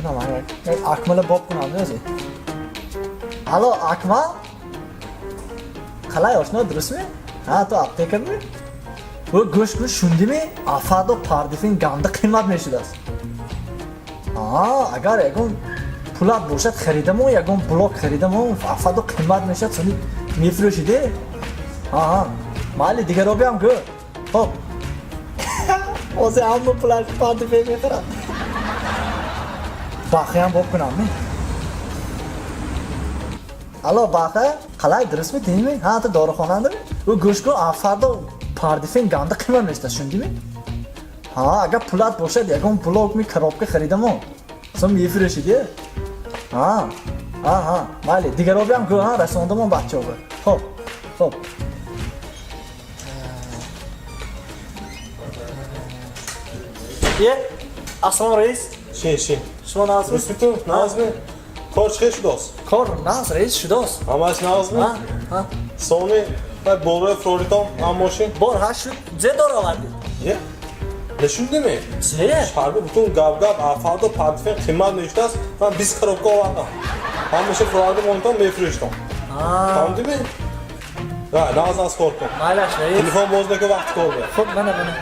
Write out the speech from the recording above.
Кунам, Акмала боб кунам, o'zi. Alo, Akmal? Qalay, oshno, durustmi? Ha, to aptekami? Bu go'sht kun shundimi? Afado pardifin ganda qimmat mешудааст. А, агар ягон пулат бошад, харидамо, ягон блок харидамо, афадо қимат мешад, сони мефурӯшиде? Ҳа, майли, дигаро биям гӯ. Хоб. Ҳозир ҳама пулаш пардифин мехӯрад. Бахиям боб кунам, ми? Ало, Баха, қалай, дурустми, тинчми? Ҳа, ту дорухонандами? Ӯ гӯш кун, фардо пардифен ганда қимат мешавад, шундими? Ҳа, агар пулат бошад, ягон блок ми коробка харидамо. Сом мефурӯшиди? Ҳа, ҳа, ҳа, майли, дигаро биям гӯ, ҳа, расондамон бачаҳо. Хоб, хоб. Е, ассалому раис. Шин, шин. Шумо нағзми? Дурустми ту? Нағзми? Кор чӣ хел шудост? Кор нағз, раис, шудост. Ҳамааш нағзми? Ҳа, ҳа. Сони вай борҳои фроритон ҳам мошин? Бор ҳа шуд, зе дор овардӣ? Е? Нашундими? Зе? Шарби бутун гап-гап, фардо пардифен қимат мешудааст, ман 20 коробка овардам. Ҳамаша фурорда монтон мефурӯштам. Фаҳмидими? Нағз, нағз кор кун. Майлаш, раис. Телефон боз нака, вақти кор бе. Хуб, мана, мана.